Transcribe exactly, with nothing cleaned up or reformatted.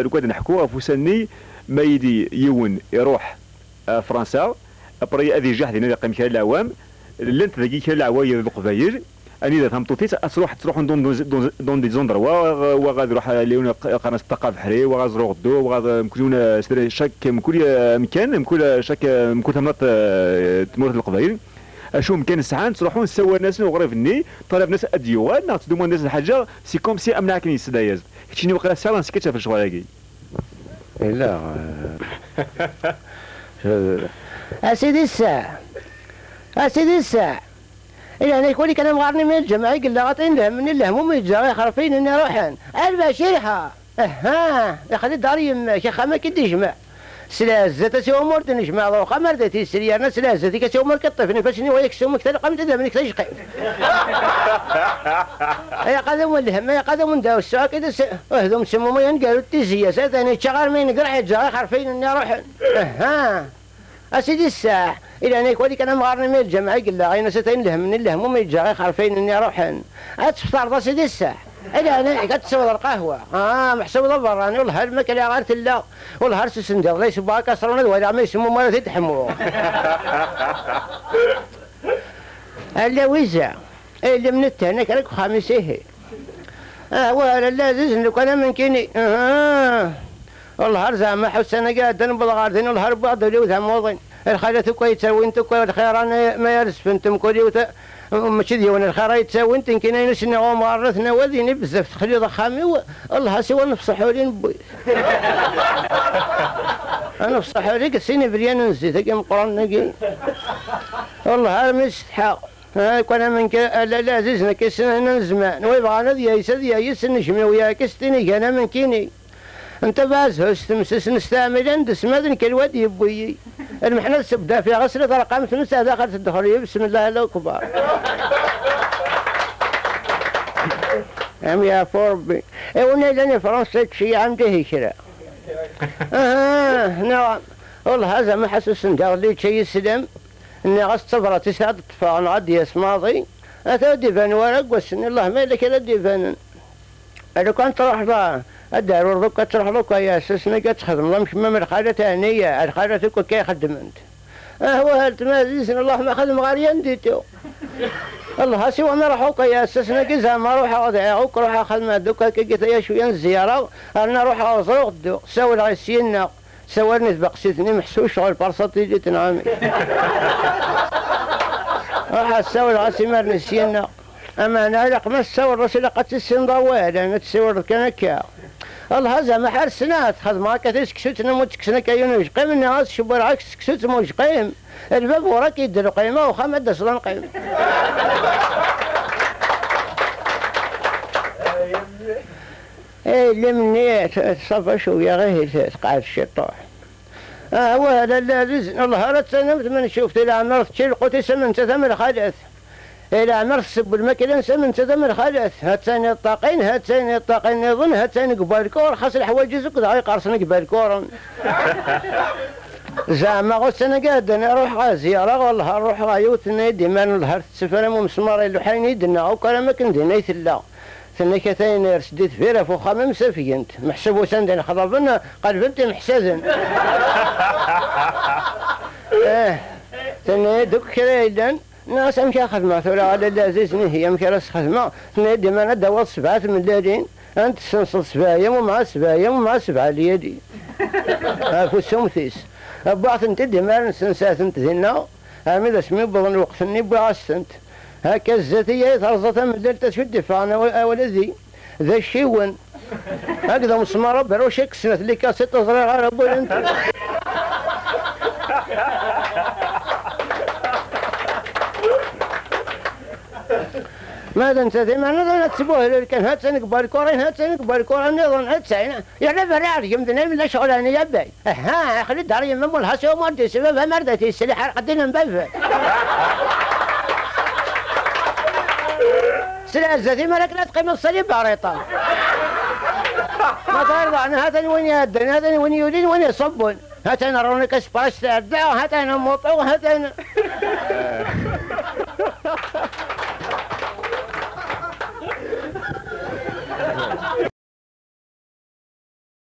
Lukan ad neḥku ɣef ussan-nni, ma yili yiwen iruḥ, eh, Fransa, après ad ijaḥ din ad iqqim kra n leɛwam, llant dagi kra n leɛwayed n Leqbayel, anida tameṭṭut-is ad truḥ, ad truḥ dans, dans, dans des endroits, wa ad iruḥ, eh, Lyon, qqaren-as ṭṭaq abeḥri, wa ad ẓruɣ ddu, wa ad, eh, mkul yiwen, eh, s-, chaque, mkul, eh, amkan, mkul, eh, chaque, eh, mkul tamnaḍt, eh, tmurt n Leqbayel. Acu amkan sɛan, ttruḥun, ssawalen-asen i uɣrib-nni, ṭalaben-as ad d-yuɣal, neɣ ttdumunen-as lḥaǧa, c'est comme si am akken yesla-yas. Keččini waqila tesɛiḍ ansi-k ad tafeḍ lecɣal-agi? Yella, eh, a sidi ssaɛ, a sidi ssaɛ, i leɛnaya-k wali kan amɣar-nni mi lǧameɛ i yella, aṭayen lhem-nni, lehmum yeǧǧa ixerfiyen-nni ruḥen. A Lbacir, ha! Aha, ixli-d ar yemma-k, axxam-agi d-ijmeɛ. S lɛezzat-as i wumi ur d-nejmeɛ, d uxxam ar d at-yesri, yerna s lɛezzat-ik-as i wumi ur k-ṭṭifen ifassen-iw, ay aksum-ik talqamt, idammen-ik tajqit. Ay aqadum n lhem, ay aqadum n dɛu ssuɛak, i d-as uhdum semmum, ay aneggaru n tizi-yas, atan yečča armi yenegreḥ, yeǧǧa ixerfiyen-nni ruḥen. Aha. A sidi ssaɛ, i leɛnaya-k wali kan amɣar-nni mi lǧameɛ i yella, ayen-as atan lhem-nni, lehmum yeǧǧa ixerfiyen-nni ruḥen. Ad teftareḍ a sidi ssaɛ, i leɛnaya-k ad tesweḍ lqahwa. Ah, meḥsub d aberrani, wellah ar ma kra ɣer tella, wellah ar susen-d iḍla yesewwa akaṣrun ad waliɣ ma yesmum ara t-id-ḥmuɣ. Alla wiza, ilem n ttehna kra deg uxxam-is ihi. Ah, wa, a lalla ɛzizen, lukan am nekkini. Ah. Wellah ar zeɛma ḥussan-agi ɛeddan wwḍeɣ ɣer din, wellah ar wwiɣ-d ul-iw d amuḍin. Lxalat akk ay ttawint akk lxir-a, ma ar zfent mkul yiwet, mačči d yiwen lxir ay ttawint, nekkini ayen i s-nniɣ umɣar n At Nawal, ini bezzaf texliḍ axxam-iw, wellah a siwa nefṣeḥ ul-i newwi. Ad nefṣeḥ ul-ik sin ibryan n zzit-agi meqqren-agi. Wellah armi setḥaɣ. Ah, kwan am nekk, a lalla ɛzizen, akka i ssnen n zzman. Wa yebɣan ad yayes, ad yayes, nejmeɛ-ak s tinigan am nekkini. Netta baɛzhu s temses, nesteɛmil-an d ssmad, nekk lwad yewwi-yi. Lmeḥna tessebdaf-aɣ, asla terqamt, netta daxel tedxel-iyi, besmellah, Allahu akbar. Am yeɛfu Rebbi. Iwen yellan i Fransa, tceyyeɛ-am-d ihi kra. Ah, neɣ, wellah, azama ḥasusen-d iḍelli yečča-yi sslam. Nniɣ-as d tabrat-is ad d-ṭṭfeɣ, neɣ ad d-yas maḍi. Ata ad d-iban wara deg wass-nni, Allah ma yella kra ad d-ibanen. Lukan truḥeḍ a, ad d-aruḍ akk, ad truḥeḍ akk a yiɛessasen-agi ad txedmeḍ am kemm am lxalat ɛni, a lxalat akk akka i xeddment. Ah, wah, ar tmazizen, Allah ma xedmeɣ ar yandi tu. Allah, a siwa ma ruḥ akk a yiɛessasen-agi, zeɛma ruḥeɣ dɛiɣ akk, ruḥeɣ xedmeɣ-d akk akka gita ya cwiya n zzyara, arna ruḥeɣ ẓruɣ dduɣ, sawleɣ i syenna. Sawalen i tbaqsit-nni meḥsu ccɣel, parsatilit neɣ amek? Ruḥ ssawleɣ-as imaren i syenna. Ameɛna ilaq ma tessawleḍ-as ilaq ad tissineḍ awal, ad tessiwleḍ kan akka. Allah azama ḥersen-at, xedmeɣ akka tiseksut n umutteksen akka yiwen ujqim, nniɣ-as cewwreɣ-ak seksu d tmujqim. Lbabur ad k-yedder lqima, uxxam ad d-taseḍ a nqim. Eh, lemni, ṣafa cwiya, ihi tqeɛɛed ciṭuḥ. Ah, wa, lalla, d izen, Allah ara tsanam tmencuft, i leɛmer tečči lqut-is am nettat am lxalat. I leɛmer tesseww lmakla-nnes am nettat am lxalat. Ha-tt-an iṭṭaqin, ha-tt-an iṭṭaqin niḍen, ha-tt-an deg ubalkur, xas leḥwayeǧ-is akk dɣa iqersen deg ibalkuren. Zeɛma ussan-agi iɛeddan, ruḥeɣ ɣer zzyara, wellah ruḥeɣ ɣer yiwet, tenna-yi-d imaren wellah ar tetteffer am umesmar iluḥayen i d-nnaɣ akk, alamma akken dinna i tella. Tenna-k atan ires-d i tbir ɣef uxxam am safgent. Meḥsub usan-d inexḍaben, qelben-t imeḥsaden. Eh, tenna-yi-d akk kra yellan. Nniɣ-as amek ara xedmeɣ tura a lalla ɛzizen, ihi amek ara s-xedmeɣ? Tenna-yi-d imaren ad d-tawiḍ sebɛa tmellalin, ad n-tessenseḍ sebɛa yam umɛa sebɛa yam umɛa sebɛa lyali. Ɣef usumt-is. Wwiɣ-tent-id imaren, ssenseɣ-tent dinna, armi d asmi wwḍen lweqt-nni wwiɣ-as-tent. Akka zdat-i ay terẓa tamellalt acu d-iffɣen awal, awal-agi d acciwen. Akked umesmar aberuc i yessnet les cassettes, ur ẓriɣ ara wwin-t. Ma d nettat iman-nniḍen ad tettbuhlul kan, ha-tt-an deg ubalkurin, ha-tt-an deg ubalkurin nniḍen, ha-tt-an. Yerna berraɛ deg-m d nayem la ccɣel-ani a bay. Aha, aql-i d ar yemma-m, wellah s umur d-yessi baba-m ar d at-yesli ḥerqed-in n baba. S lɛezzat-im ara akken ad teqqimeḍ s libariṭa. Ma tɛerḍeɣ, ha-t-an win iɛeddan, ha-t-an win yulin, win iṣubben. Ha-t-an ṛṛunika s pras tɛedda, ha-t-an umuṭu, ha-t-an.